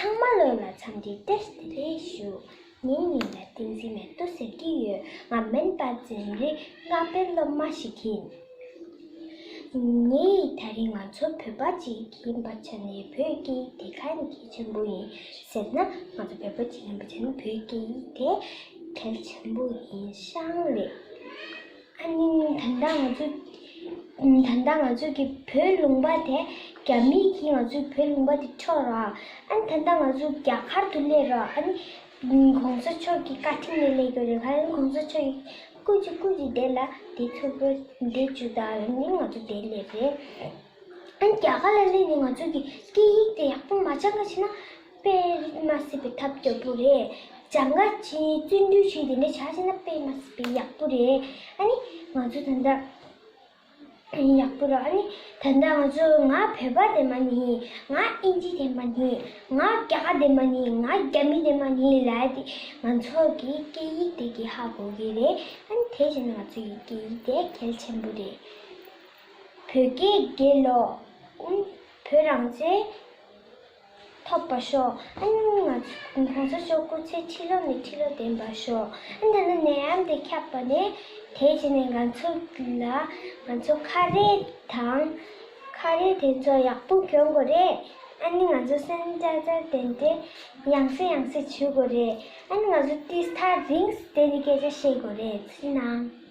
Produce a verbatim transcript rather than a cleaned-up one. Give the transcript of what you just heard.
ཚང་མ་ལོ་ལ་འཚམས་འདྲི་བཀྲ་ཤིས་བདེ་ལེགས་ཞུ། ངའི་མིང་ལ་བསྟན་འཛིན་མེ་ཏོག་ཟེར་གྱི་ཡོད། ང་མོན་པ་འཛིན་རིགས་ལྔ་པའི་སློབ་མ་ཞིག་ཡིན། ངས་ད་རིང་ང་ཚོ་བོད་པ་ཅིག་ཡིན་པ་ཆ་ནས་བོད་སྐད་ཡིག་དེ་ག་ནས་གལ་ཆེན་པོ་ཡིན་ཟེར་ན། ང་ཚོ་བོད་པ་ཅིག་ཡིན་པ་ཆ་ནས་བོད་སྐད་ཡིག་དེ་གལ་ཆེན་པོ་ཡིན་ཤག་རེད། ཨ་ནི་ད་ལྟ་ང་ཚོ་ད་ལྟ་ང་ཚོ་གི་བོད་ལུང་པ་དེ་རྒྱ་མི་གིས་ང་ཚོའི་བོད་ལུང་པ་དེ་འཕྲོག་ར། ཨ་ནི་ད་ལྟ་ང་ཚོ་རྒྱ་གར་དུ་སླེབས་ར། ཨ་ནི་གོང་ས་མཆོག་གི་བཀའ་དྲིན་ལས་སླེབས་ཀྱི་རེད། ག་རེ་གོང་ས་མཆོག་གི་སྐུ་མཁྱེན་སྐུ་མཁྱེན་དེ་ལ་དེ་ཚུར་བོད་འདི་བཅུག་དང་ལབ་ནི་ང་ཚོ་དེ་སླེབས་རེད། ཨ་ནི་རྒྱ་གར་ལ་སླེབས་ནས་ང་ཚོ་གི་སྐད་ཡིག་དེ་ཡག་པོ་མ་སྦྱང་ག་བྱས་ན་དཔེ་མ་སྲིད་པའི་ཐབས་སྐྱོ་པོ་རེད། སྦྱང་ག་བྱས་བརྩོན་འགྲུས་བྱས་དེ་འདྲ་བྱས་བྱས་ན་དཔེ་མ་སྲིད་པའི་ཡག་པོ་རེད། ཨ་ནི་ང་ཚོ་ད་ལྟ་ཡག་པོ་ར། ཨ་ནི་ད་ལྟ་ང་ཚོ་ང་བོད་པ་དེ་མ་ནི་ཡིན། ང་ཨིན་ཇི་དེ་མ་ནི་ཡིན། ང་རྒྱ་གར་དེ་མ་ནི་ཡིན། ང་རྒྱ་མི་དེ་མ་ནི་ཡིན་ལབ་དེ། ང་ཚོ་གི་སྐད་ཡིག་དེ་གི་ཧ་གོ་གི་རེད། ཨ་ནི་དེ་བྱས་ན་ང་ཚོ་ཡི་སྐད་ཡིག་དེ་གལ་ཆེན་པོ་རེད། བོད་སྐད་རྒྱལ་ལོ། ཨུམ། བོད་རང་བཙན་ཐོབ་པར་ཤོག་ཨ་ནི་ང་ཚོ་གོང་ས་མཆོག་སྐུ་ཚེ་ཁྲི་ལོ་ནས་ཁྲི་ལོ་བརྟན་པར་ཤོག་ཨ་ནི་ད་ནི་ནད་ཡམས་དེ་ཁྱབ་པ་ནས་དེ་བྱས་ནས་ང་ཚོ་ལ་ང་ཚོ་ཁ་རས་དང་ཁ་རས་དེ་ཚོ་ཡག་པོ་གྱོན་དགོས་རེད། ཨ་ནི་ང་ཚོ་སེ་ནི་ཊའི་ཛར་དེ་འདྲས་ཡང་སེ་ཡང་སེ་བྱུག་དགོས་རེད། ཨ་ནི་ང་ཚོ་ཏིས་ཐག་རིང་སེ་དེ་ནི་སྐད་ཆ་བཤད་དགོས་རེད། ཚུལ་ནང་།